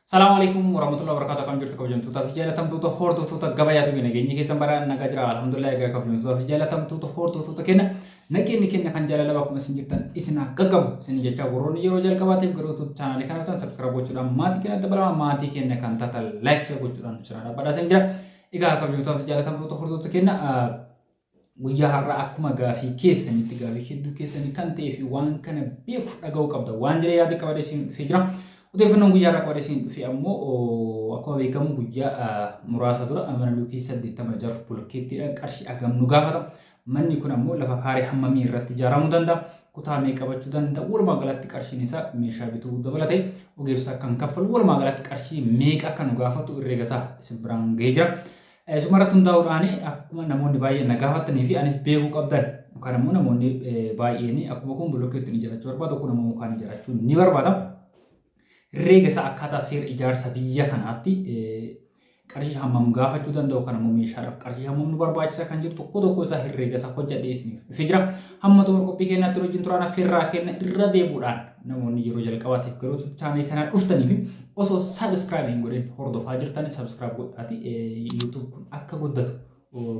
Salaamu alaikum warahmatullahi wabarakatuh. Akkam jirtu kabajamtootaa fi jaalatamtoota hordoftoota gabayaatu bina geenye keessan bara nagaa jira, alhamdulillah. Egaa kabajamtootaa fi jaalatamtoota hordoftoota kenna, nageenyi kenna kan jaalala bakkuma isin jirtan isin haa qaqqabu isin jecha, warroonni yeroo jalqabaatiif gara YouTube chaanaalii kana dhuftan subscribe gochuudhaan maatii keenya dabalamaa, maatii keenya kan taatan like share gochuudhaan nu cinaa dhaabbadhaa isin jira. Egaa kabajamtootaa fi jaalatamtoota hordoftoota kenna, guyyaa har'aa akkuma gaafii keessanitti, gaafii hedduu keessanii kan ta'ee fi waan kana beekuuf dhaga'uu qabda waan jedhee yaada qabadee isin dhufee jira. Odeeffannoon guyyaa har'aa qabadee isin dhufee ammoo, akkuma beekamu guyyaa muraasa dura mana luukii 80 ijaaruuf bulokkeettiidhaan qarshii hagam nu gaafata? Manni kun ammoo lafa kaaree hammamii irratti ijaaramuu danda'a? Kutaa meeqa qabachuu danda'a? Walumaa galatti qarshiin isaa meeshaa bituu dabalatee ogeessa kan kaffalu walumaa galatti qarshii meeqa akka nu gaafatu herreega isaa isin biraan ga'ee jira. Isuma irratti hundaa'uudhaan akkuma namoonni baay'een na gaafatanii fi anis beekuu qabdan, yookaan immoo namoonni baay'een akkuma kun bulokkeetti ni ijaarrachuu barbaadu, kun ammoo mukaan ijaarrachuu ni barbaada. Herreega isaa akkaataa seera ijaarsa biyya kanaatti qarshii hammam gaafachuu danda'u, kan ammoo meeshaadhaaf qarshii hammam nu barbaachisa kan jiru tokko tokko isaa herreega isaa hojjedhee isiniif dhufee jira. Hamma xumura qophii keenyaatti wajjin turaan affeerraa kenna. Irra deebuudhaan namoonni yeroo jalqabaatiif garuu chaanalii kanaa dhuftanii fi osoo subscribe hin godhin hordofaa jirtan, subscribe godhaati YouTube kun akka guddatu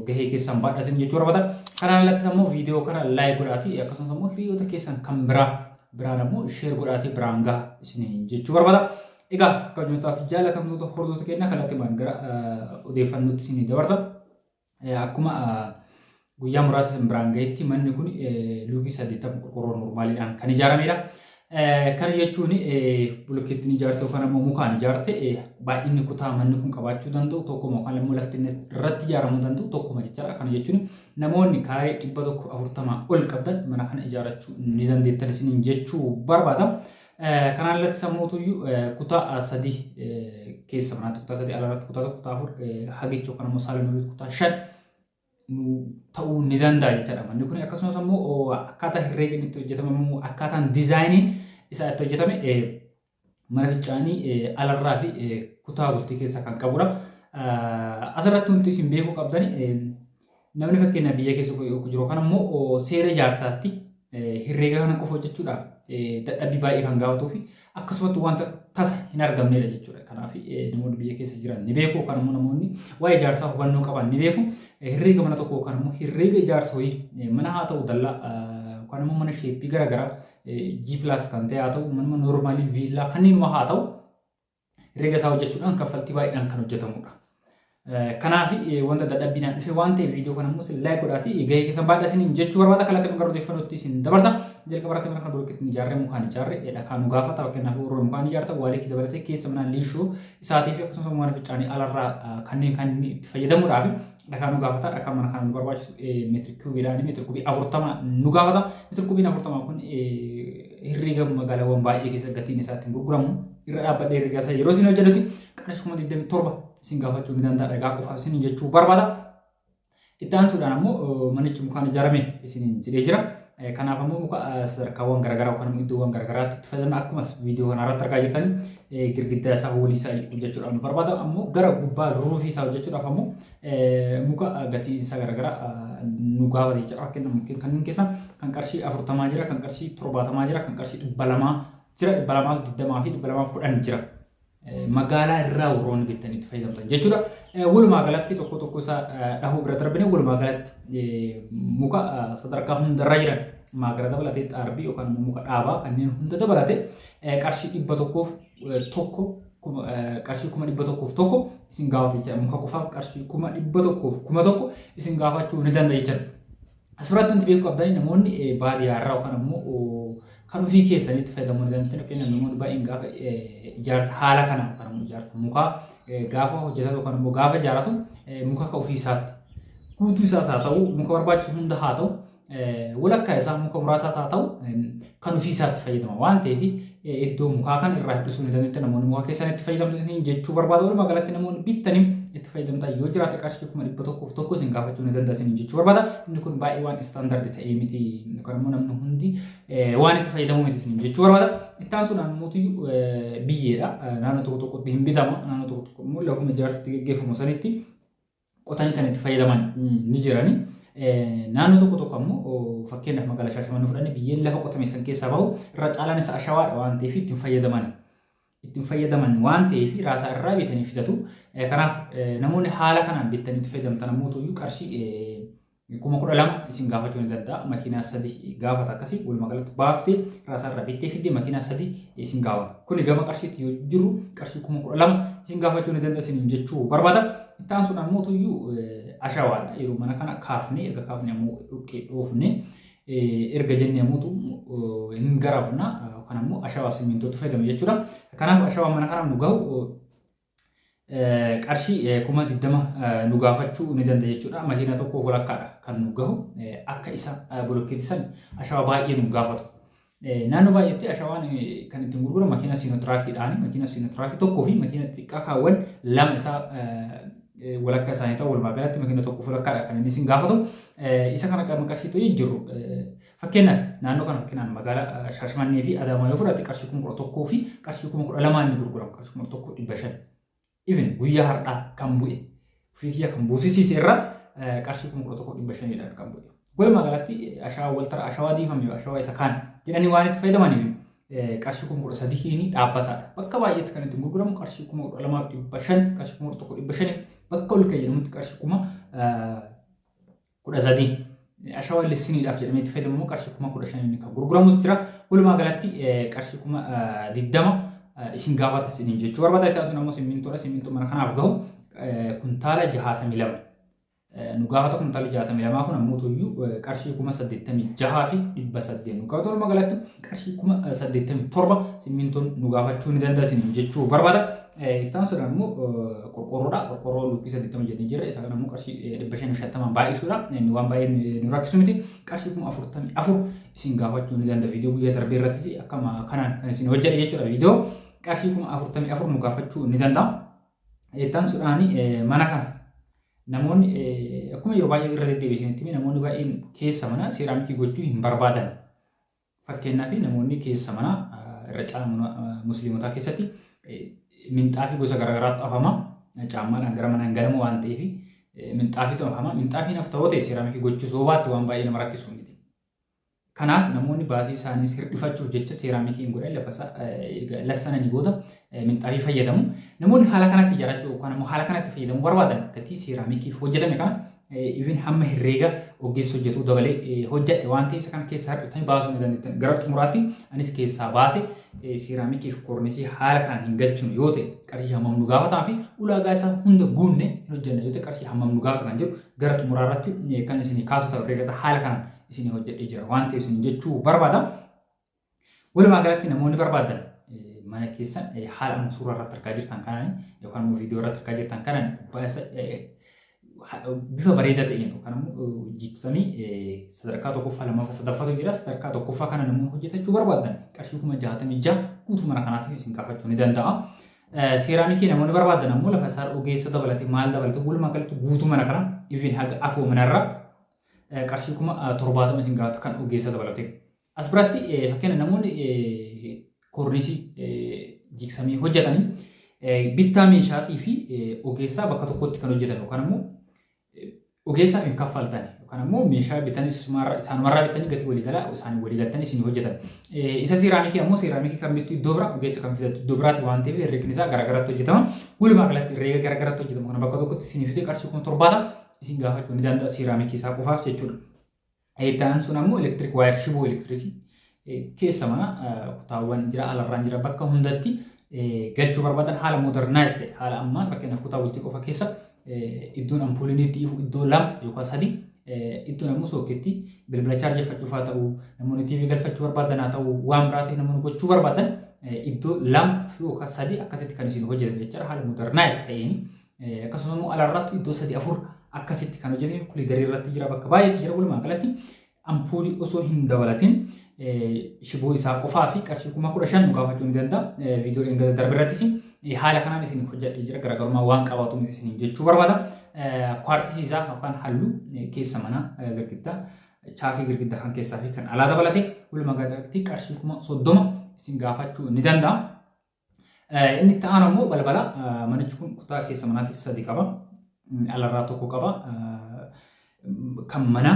gahee keessan baadhaa isin jechuu barbaada. Kanaan alattis ammoo viidiyoo kana like godhaati, akkasumas ammoo hiriyoota keessan kan biraa biraan ammoo share godhaati biraan gaha isin jechuu barbaada. Egaa kabajamtootaa fi jaalatamtoota hordoftoota keenyaa, kallattiimaan gara odeeffannootti isin dabarsa. Akkuma guyyaa muraasa isin biraan gahetti manni kun luukii 80 qorqorroo normaaliidhaan kan ijaaramedha. Kana jechuun bulokkeettiin ijaarte yookaan ammoo mukaan ijaarte baay'inni kutaa manni kun qabaachuu danda'u tokkuma, yookaan immoo lafti inni irratti ijaaramuu danda'u tokkuma jechaadha. Kana jechuun namoonni kaaree 140 ol qabdan mana kana ijaarrachuu ni dandeettan isiniin jechuu barbaada. Kanaan alatti sammuutuyyuu kutaa sadii keessa manaatti kutaa sadii, alaarratti kutaa tokko, kutaa afur, hagicha yookaan immoo saalonii kutaa shan ta'uu ni danda'a jechaadha. Manni kun akkasumas immoo akkaataa herreegni itti hojjetame immoo akkaataan diizaayiniin isaa itti hojjetame mana fincaanii alarraa fi kutaa bultii keessa kan qabudha. Asirratti wanti isin beekuu qabdan, namni fakkeenya biyya keessa jiru kan ammoo seera ijaarsaatti herreega kana qofa hojjechuudhaaf dadhabbii baay'ee kan gaafatuu fi akkasumatti wanta tasa hin argamnedha jechuudha. Kanaaf namoonni biyya keessa jiran ni beeku, yookaan immoo namoonni waa'ee ijaarsaa hubannoo qaban ni beeku. Herreega mana tokko yookaan immoo herreega ijaarsa wayii, mana haa ta'u dallaa, yookaan immoo mana sheeppii garaagaraa G plus kan ta'e haa ta'u, manuma noormaalii viillaa kanneenuma haa ta'u, herreega isaa hojjechuudhaan kaffaltii baay'eedhaan kan hojjetamudha. Kanaaf wanta dadhabbiinaan dhufe waan ta'eef viidiyoo kana immoo isin like godhaati gahee keessan baadhaa isiniin jechuu barbaada. Kallattii gara odeeffannootti isin dabarsa. Jalqaba irratti mana kana bulokkeettiin ijaarree mukaan ijaarre dhakaa nu gaafata. Fakkeenyaaf warra mukaan ijaarta waalikii dabalatee keessa manaa liishoo isaatii fi akkasumas mana fincaanii alarraa kanneen kan inni itti fayyadamuudhaaf dhakaa nu gaafata. Dhakaa mana kana nu barbaachisu meetiri kuubiidhaan meetiri kuubii 40 nu gaafata. Meetiri kuubiin 40 kun herreega magaalaawwan baay'ee keessa gatiin isaa ittiin gurguramu irra dhaabbadhee herreega isaa yeroo isin hojjetutti qarshii 27,000 isin gaafachuu ni danda'a dhagaa qofaaf isin jechuu barbaada. Itti aansuudhaan ammoo manichi mukaan ijaarame isin jedhee jira. Kanaaf ammoo muka sadarkaawwan garaagaraa yookaan immoo iddoowwan garaagaraatti itti fayyadamna, akkuma viidiyoo kana irratti argaa jirtan girgiddaa isaa hoolii isaa hojjechuudhaaf nu barbaada. Ammoo gara gubbaa ruufii isaa hojjechuudhaaf ammoo muka gatiin isaa garaagaraa nu gaafate jechuudha. Fakkeenyaaf mukkeen kanneen keessa kan qarshii 40 jira, kan qarshii 70 jira, kan qarshii 200 jira, 220 fi 210 jira. Magaalaa irraa warroonni bittanii itti fayyadamtan jechuudha. Walumaa galatti tokko tokko isaa dhahuu bira darbine, walumaa galatti muka sadarkaa hundarra jiran maagara dabalatee, xaarbii yookaan immoo muka dhaabaa kanneen hunda dabalatee qarshii 101, qarshii 101,000 isin gaafata jechuudha. Muka qofaaf qarshii 101,000 isin gaafachuu ni danda'a jechuudha. Asirratti wanti beekuu qabdan, namoonni baadiyyaa irraa yookaan ammoo kan ofii keessanitti fayyadamuu ni danda'an. Fakkeenyaaf namoonni baay'een gaafa ijaarsa haala kanaa yookaan ammoo ijaarsa mukaa gaafa hojjetatu yookaan ammoo gaafa ijaaratu, muka akka ofii isaatti guutuu isaas haa ta'u, muka barbaachisu hunda haa ta'u, walakkaa isaa muka muraasaas haa ta'u, kan ofii isaatti fayyadama waan ta'eef iddoo mukaa kan irraa hir'isuu ni dandeettan namoonni muka keessan itti fayyadamtan jechuu barbaada. Walumaa galatti namoonni bittanii itti fayyadamtan yoo jiraate qarshii 101,000 isin gaafachuu ni danda'a isin jechuu barbaada. Inni kun baay'ee waan istaandardi ta'ee miti, yookaan immoo namni hundi waan itti fayyadamu miti isin jechuu barbaada. Itti aansuudhaan mootu biyyeedha. Naannoo tokko tokkotti hin bitama. Naannoo tokko tokko immoo lafuma ijaarsi itti gaggeeffamu sanitti qotanii kan itti fayyadaman ni jirani. Naannoo tokko tokko ammoo, fakkeenyaaf magaalaa Shaashamannee fudhannee, biyyeen lafa qotame san keessaa bahu irra caalaan isaa ashawaadha waan ta'eef ittiin fayyadaman. Ittiin fayyadaman waan ta'eef raasaa irraa bitanii fidatu. Kanaaf namoonni haala kanaan bitanii itti fayyadamtan ammoo qarshii 12,000 isin gaafachuu ni danda'a. Makiinaa 3 gaafata akkasii walumaa galatti baaftee raasaa irraa bittee fiddee makiinaa 3 isin gaafata. Kuni gama qarshiitti yoo jiru qarshii 12,000 isin gaafachuu ni danda'a isin jechuu barbaada. Itti aansuun ammoo ashawaadha. Yeroo mana kana kaafne erga kaafne ammoo dhoqqee dhoofne erga jennee ammoo hin garafna yookaan ammoo ashawaa simmintootu fayyadamu jechuudha. Kanaaf ashawaa mana kana nu gahu qarshii 20,000 nu gaafachuu ni danda'a jechuudha. Makiina tokko walakkaadha kan nu gahu akka isa bolokkeetti san ashawaa baay'ee nu gaafatu. Naannoo baay'eetti ashawaan kan ittiin gurguramu makiina siinotiraakiidhaani. Makiina siinotiraakii tokkoo fi makiina xixiqqaa kaawwan lama isaa walakkaa isaanii ta'u walumaa galatti makiina tokko walakkaadha kan inni isin gaafatu. Isa kana qaba qarshii ta'ee jiru. Fakkeenyaaf naannoo kana fakkeenyaaf magaalaa Shaashamannee fi Adaamaa yoo fudhatte qarshii 11,000 fi qarshii 12,000 inni gurguramu qarshii 11,500. Even guyyaa har'aa kan bu'e ofii kiyya kan buusisiise irraa qarshii 11,500dhaan kan bu'e. Walumaa galatti ashawaa waltara ashawaa diifame ashawaa isa kaan jedhanii waan itti fayyadamaniif qarshii 13,000 dhaabbataadha. Bakka baay'eetti kan ittiin gurguramu qarshii 12,500 qarshii 11,500 bakka ol ka'e jedhamutti qarshii 13,000. Ashawaa lissiniidhaaf jedhamee itti fayyadamu qarshii 15,000 kan gurguramus jira. Walumaa galatti qarshii 20,000 isin gaafata isiniin jechuu barbaada. Itti aansuun ammoo simmintoodha. Simmintoo mana kanaaf gahu kuntaala 62. Nu gaafata kuntaala 62 kun ammoo tuyyuu qarshii 86,800 nu gaafata. Walumaa galatti qarshii 87,000 simmintoon nu gaafachuu ni danda'a isiniin jechuu barbaada. Itti aansuun ammoo qorqoorroodha. Qorqoorroo lukkii 80 jennee jirra. Isa kana ammoo qarshii 550 baay'isuudha. Inni waan baay'ee nu rakkisu miti. Qarshii 44,000 isin gaafachuu ni danda'a. Viidiyoo guyyaa darbee irrattis akkama kanaan kan isin hojjedhe jechuudha. Viidiyoo qarshii 44,000 nu gaafachuu ni danda'a. Itti aansuudhaan mana kana namoonni akkuma yeroo baay'ee irra deddeebi'isanitti namoonni baay'een keessa mana seeraamikii gochuu hin barbaadan. Fakkeenyaaf namoonni keessa mana irra caala musliimotaa keessatti minxaafii gosa garaagaraatu afama. Caammaadhaan gara mana hin galamu waan ta'eef minxaafiitu afama. Minxaafiin hafta'oo ta'e seeraamikii gochuu soobaatti waan baay'ee nama rakkisu miti. Kanaaf namoonni baasii isaaniis hir'ifachuuf jecha seeraamikii hin godhan lafa lassananii booda minxaafii fayyadamu. Namoonni haala kanatti ijaarrachuu yookaan immoo haala kanatti fayyadamuu barbaadan gatii seeraamikiif hojjetame kana even hamma herreega ogeessi hojjetuu dabalee hojjedhe waan ta'eef isa kana keessaa hir'iftanii baasuu ni dandeettan. Gara xumuraatti anis keessaa baase seeraamikiif koornisii haala kanaan hin galchinu yoo ta'e qarshii hammam nu gaafataa fi ulaagaa isaa hunda guunne hin hojjenna yoo ta'e qarshii hammam nu gaafata kan jedhu gara xumuraa irratti kan isin kaasu ta'u herreega isaa haala kanaan isin hojjedhee jira waan ta'eef isin jechuu barbaada. Walumaa galatti namoonni barbaadan mana keessan haala amma suuraa irratti argaa jirtan kanaan yookaan immoo viidiyoo irratti argaa jirtan kanaan gubbaa isa bifa bareedaa ta'een yookaan immoo jiipsamii sadarkaa tokkoffaa lammaffaa sadaffaatu jira. Sadarkaa tokkoffaa kana namoonni hojjetachuu barbaadan qarshii 66,000 guutuu mana kanaatiif isin gaafachuu ni danda'a. Seeraamikii namoonni barbaadan ammoo lafa isaa ogeessa dabalatee maal dabalatee walumaa galatti guutuu mana kana even haga afoo manarra qarshii 70,000 isin gaafatu kan ogeessa dabalatee. As biratti fakkeenya namoonni koornisii jigsamii hojjetanii bittaa meeshaatii fi ogeessaa bakka tokkotti kan hojjetan yookaan immoo ogeessaaf hin kaffaltan yookaan immoo meeshaa bitanii isaanumarraa bitanii gatii waliigalaa isaanii waliigaltanii isin hojjetan. Isa seeraamikii ammoo seeraamikii kan bittu iddoo biraa ogeessa kan fidatu iddoo biraati waan ta'eef herregni isaa garaagaratti hojjetama. Walumaa galatti herreega garaagaratti hojjetamu kana bakka tokkotti isin fidee qarshii 70,000 isin gaafachuu ni danda'a seeraamikii isaa qofaaf jechuudha. Itti aansuun ammoo elektiriik waayir shiboo elektirikii keessa mana kutaawwan jira alarraan jira bakka hundatti galchuu barbaadan haala moodernaayis ta'e haala ammaa fakkeenyaaf kutaa bultii qofa keessa iddoon ampuuliin itti ifu iddoo lama yookaan sadi iddoon ammoo sookkeetti bilbila chaarjeffachuuf haa ta'u namoonni TV galfachuu barbaadan haa ta'u waan biraa ta'e namoonni gochuu barbaadan iddoo lama yookaan sadi akkasitti kan isin hojjetan jechuudha haala moodernaayis ta'een akkasuma immoo alarratti iddoo sadi afur akkasitti kan hojjetame koliidarii irratti jira bakka baay'eetti jira walumaa galatti ampuulii osoo hin dabalatin shiboo isaa qofaa fi qarshii 15,000 nu gaafachuu ni danda'a. Viidiyoo dheengadda darbe irrattis haala kanaan isin hojjedhee jira garaagarummaa waan qabaatu miti isin jechuu barbaada. Kwaartisii isaa yookaan halluu keessa mana girgiddaa chaakii girgiddaa kan keessaa fi kan alaa dabalate walumaa galatti qarshii 30,000 isin gaafachuu ni danda'a. Inni itti aanu immoo balbala manichi kun kutaa keessa manaatti sadi qaba. Alarraa tokko qaba. Kan mana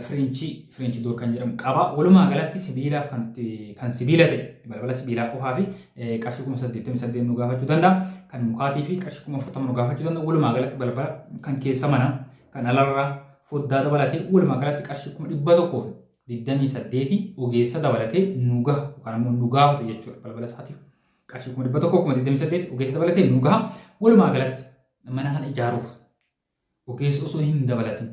French door kan jedhamu qaba. Walumaa galatti sibiilaaf kan sibiila ta'e balbala sibiilaa qofaa fi qarshii 88,000 nu gaafachuu danda'a. Kan mukaatii fi qarshii 40,000 nu gaafachuu danda'a. Walumaa galatti balbala kan keessa mana kan alarraa foddaa dabalatee walumaa galatti qarshii 128,000 ogeessa dabalatee nu gaha yookaan immoo nu gaafata jechuudha balbala isaatiif. Qarshii 128,000 ogeessa dabalatee nu gaha. Walumaa galatti mana kana ijaaruuf ogeessa osoo hin dabalatin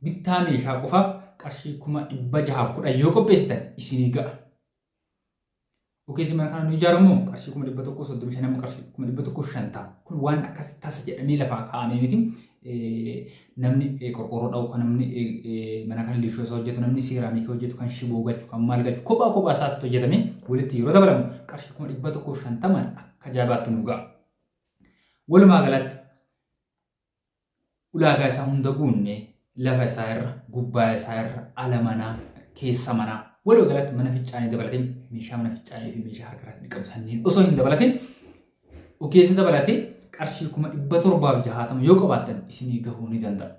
bittaa meeshaa qofaaf qarshii 610,000 yoo qopheessitan isinii ga'a. Ogeessi mana kana nu ijaaru immoo qarshii 135,000 amma qarshii 150,000. Kun waan akkas tasa jedhamee lafaa kaa'amee miti. Namni qorqoorroo dha'u, kan namni mana kana liishoo isaa hojjetu, namni seeraamikii hojjetu, kan shiboo galchu, kan maal galchu kophaa kophaa isaatti hojjetamee walitti yeroo dabalamu qarshii 150,000 akka jaabaatti nu ga'a. Walumaa galatti ulaagaa isaa hunda guunne lafa isaa irra, gubbaa isaa irra, ala manaa, keessa manaa, walumaa galatti mana fincaanii dabalatee meeshaa mana fincaanii fi meeshaa harka irratti dhiqamu sanniin osoo hin dabalatin ogeessa dabalatee qarshii 760,000 yoo qabaattan isinii gahuu ni danda'a.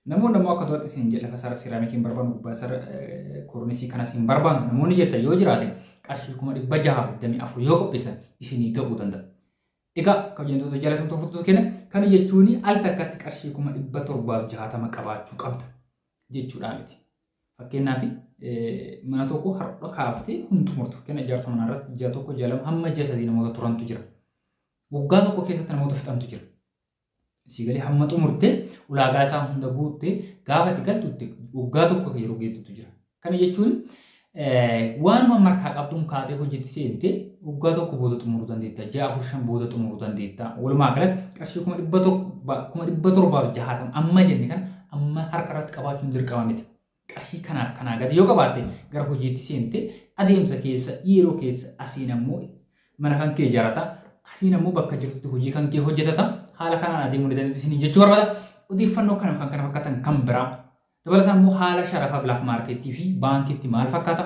Namoonni ammoo akka duratti isin jedhe lafa isaarra seeraamikii hin barbaannu, gubbaa isaarra koornisii kanas hin barbaannu namoonni jettan yoo jiraate qarshii 624,000 yoo qopheessan isinii gahuu danda'a. Egaa kabajamtoota jaalatamtoota hordoftoota keenya, kana jechuun al takkatti qarshii 760,000 qabaachuu qabda jechuudha miti. Fakkeenyaaf, mana tokko har'a kaaftee kun xumurtu. Fakkeenya, ijaarsa manaa irratti ji'a 1, ji'a 2 hamma ji'a 3 namoota turantu jira. Waggaa tokko keessatti namoota fixantu jira. Sii galee hamma xumurtee ulaagaa isaa hunda guuttee gaafa itti galtutti waggaa tokko yeroo geettutu jira. Kana jechuun waanuma markaa qabduun kaatee hojiitti seentee waggaa tokko booda xumuruu dandeetta. Ji'a 4, 5 booda xumuruu dandeetta. Walumaa galatti qarshii 760,000 amma jenne kana amma harka irratti qabaachuun dirqama miti. Qarshii kanaaf kanaa gadi yoo qabaatte gara hojiitti seentee adeemsa keessa, yeroo keessa, asiin ammoo mana kan kee ijaarata, asiin ammoo bakka jirtutti hojii kan kee hojjetata, haala kanaan adeemuu ni dandeessi isiniin jechuu barbaada. Odeeffannoo kanaaf kan kana fakkaatan kan biraa dabalataan immoo haala sharafa black marketii fi baankiitti maal fakkaata,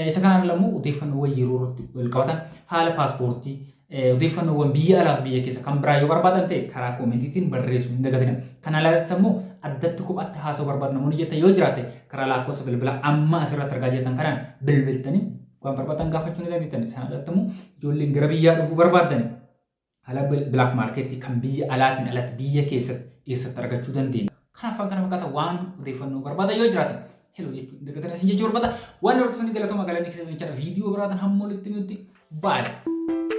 isa kanaan ala immoo odeeffannoowwan yeroo irratti wal qabatan, haala paaspoortii, odeeffannoowwan biyya alaa fi biyya keessa kan biraa yoo barbaadan ta'e karaa koomentiitiin barreessuu hin dagatina. Kana alatti immoo addatti kophaatti haasa'uu barbaadu namoonni jettan yoo jiraate karaa lakkoofsa bilbilaa amma asirratti argaa jirtan kanaan bilbiltanii waan barbaadan gaafachuu ni dandeettan. Isaan alatti immoo ijoolleen gara biyyaa dhufuu barbaadan haala black market kan biyya alaatiin alatti biyya keessatti eessatti argachuu dandeenya? Kanaaf kan kana fakkaata waan odeeffannoo barbaadan yoo jiraate hello jechuun dagatina isin jechuu barbaada. Waan hordoftanii galatooma, galanni keessan jechaadha. Viidiyoo biraatiin hamma walitti nutti baay'ee.